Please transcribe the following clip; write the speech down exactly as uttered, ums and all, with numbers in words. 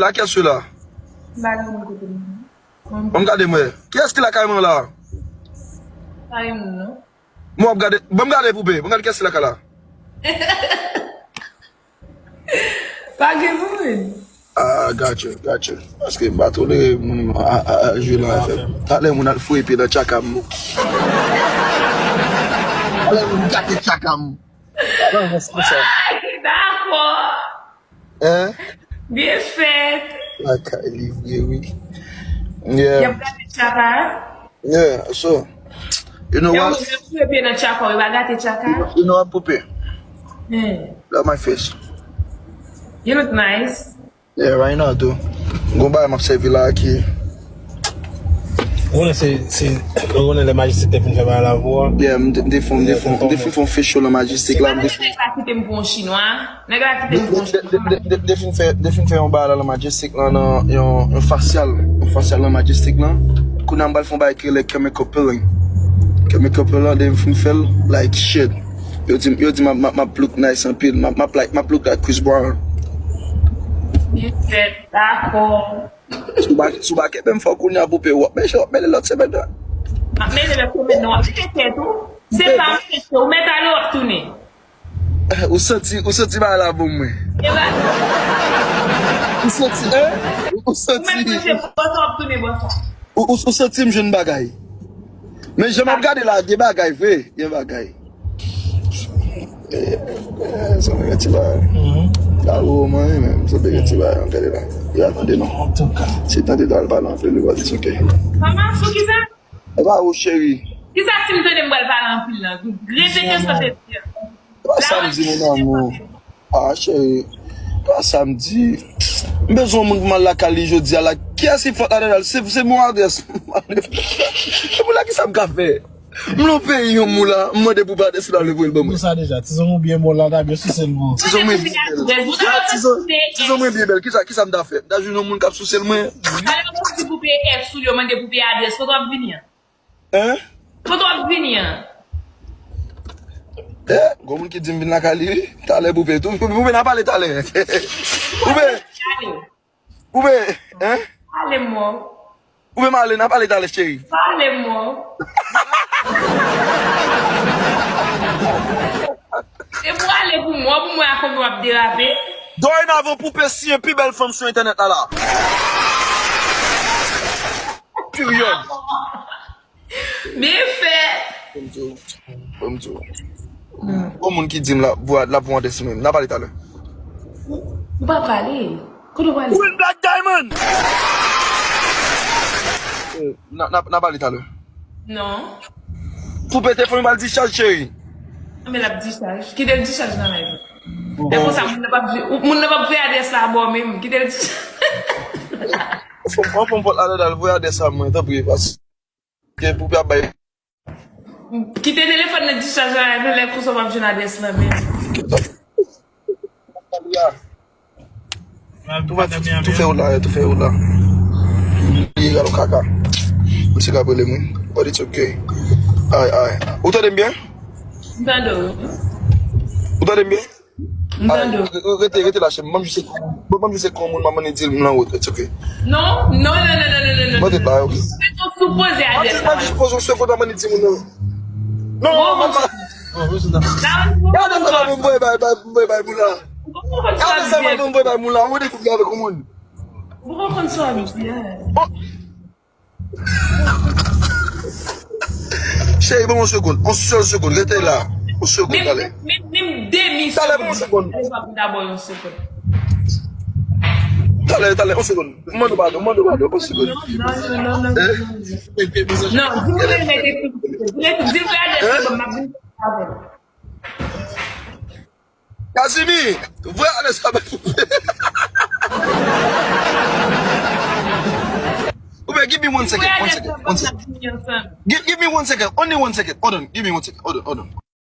Laquelle cela? M pa gen moun kote m. Ban m gade mwen. Kiyès ki lakay mwen la? Pa gen moun non. Mwen ap gade, ban m gade poupe. Ban m gade kiyès ki lakay la. Pa gen moun. Ah, gotcha, gotcha. Paske m pa tolere moun a, a, a, jwe nan afè m. Talè moun al fouye pye nan tchaka m. Talè moun gate tchaka m. Nan, nan, se sa. Ay, dakò. Hein? Byen fèt. Lakay li vre, wi. Yeah. Y ap gate tchaka? Yeah, so, you know what? Yo, yo fouye pye nan tchaka, yo pa gate tchaka? You know what, poupée? Hmm. Look at my face. You look nice. Yeah, right now, too. Gon bagay m ap sèvi la ki Ou konnen se, se, ou konnen lè Majestic te fin fè bagay la pou ou a? Yeah, m te, m te fè, m te fè, m te fin fè yon facial nan Majestic la, m te fin. Nèg la kite m pou yon chinwa. Nèg la kite m pou yon chinwa. M te fin fè, m te fin fè yon bagay la nan Majestic lan, nan yon, yon facial, yon facial nan Majestic lan. Kounye a m pral fè yon bagay ki rele chemical peeling. Chemical peeling, depi m fin fè l, like, shit. Yo di, yo di m ap, m ap, m ap look nice anpil. M ap, m ap like, m ap look like Chris Brown. Byen fèt, dakò. Si w pa, si w pa kenbe m fò kounye a, poupée, w ap mele, w ap mele lòt semèn nan. M ap mele lòt semèn nan, w ap mele tèt ou. Se pa m mete, ou mèt ale, w ap tounen. Ou santi, ou santi bagay la bon mwen. E ba. Ou santi, hein? Ou santi. Ou mèt manje bò sa, w ap tounen bò sa. Ou, ou, ou santi m jwenn bagay. Men jan m ap gade la, gen bagay vre, gen bagay. Eh, eh, sa mwen ti bagay. Mhm. La ou mwen menm, sa te gen ti bagay, an gade la. Yo tande non. Antouka. Se tande dal pale anpil, li va di ok. Kòman, sou ki sa? E pa ou, cheri. Ki sa si m tande m pral pale anpil lan? Repete sa te di an. E pa sa m di, mon amour. Ah, cheri. E pa sa m di. M bezwen yon moun pou m al lakay li jodi a la. Kiyès ki fòt ladan l? Se, se bon adrès. Se pou la ki sa m ka fè? M nan peyi yon moun la, m mande pou pa desann ale voye l ban mwen. Pou sa deja, tizon ou byen bon la, ta byen souse l bon. Tizon mwen byen bèl. Ah, tizon, tizon mwen byen bèl. Kisa, kisa m ta fè? M ta jwenn yon moun k ap souse l mwen. Talè w soti pou peye ex ou, yo mande pou peye adrès, kote w ap vini an? Hein? Kote w ap vini an? Eh, gon moun ki di m vin lakay li, wi. Talè poupée tou. Poupée, n a pale talè. Poupée. Poupée, hein? Pale mò. Ou menm ale, n a pale talè, cheri. Pale mò. E pou ale pou mò, pou mwen a konbyen w ap derape. Dorenavan, poupée siyen pi bèl fanm sou entènèt la la. Period. Byen fèt. Ban m di w. Ban m di w. Hmm. Gon moun ki di m la, pou, la pou antre sou mwen. N a pale talè. Ou pa prale. Kote w prale? Queen Black Diamond! Eh, n a, n a, n a pale talè. Non. Pou pete fò m al dichaj, cheri. Men l ap dichaj. Kite l dichaj nan live. Bon. E konsa, moun nan p ap, moun nan p ap voye adrès la ba w menm. Kite l dichaj. Fò m, fò m pot la, al voye adrès la mwen, tanpri, pas. Gen pou ap bay. Kite telefòn nan dichaj la, epi lè konsa w ap jwenn adrès lan menm. Tou fè, tou fè wout la, tou fè wout la. Li egal ou kaka. Misye ka rele mwen. But it's okay. Ay, ay. Ou tande m byen? M tande w. Ou tande m byen? M tande w. Ay, re-, re-, rete, rete la, chèm. Ban m jis, ban m jis se kon moun, m ap mande di l m nan wout, it's okay. Non, non, non. Mande la, ok. Se yon sipoze adrès la. Ban m jis poze yon segonn, m ap mande di moun nan. Non, non, non, non. Gade sa m voye bay, bay, voye bay moun la. Gade sa m voye bay moun la. Ou de kout avèk yon moun. Ou konprann sa m di a. Cheri, ban m yon segonn. Yon sèl segonn. Rete la. Yon segonn, talè. Men, men, men, demi segonn. Talè, ban m yon segonn. Talè, talè, yon segonn. M mande w padon, m mande w padon. Yon segonn. Non, non, non, non, non, non. Eh? Non, di m remete tout. Di m remete tout. Di m remete tout. M ap vin avè l. Kazimi, voye ale sa bay poupée. Poupée, give me one second, one second, one second. Give, give me one second, only one second. Hold on, give me one second. Hold on, hold on.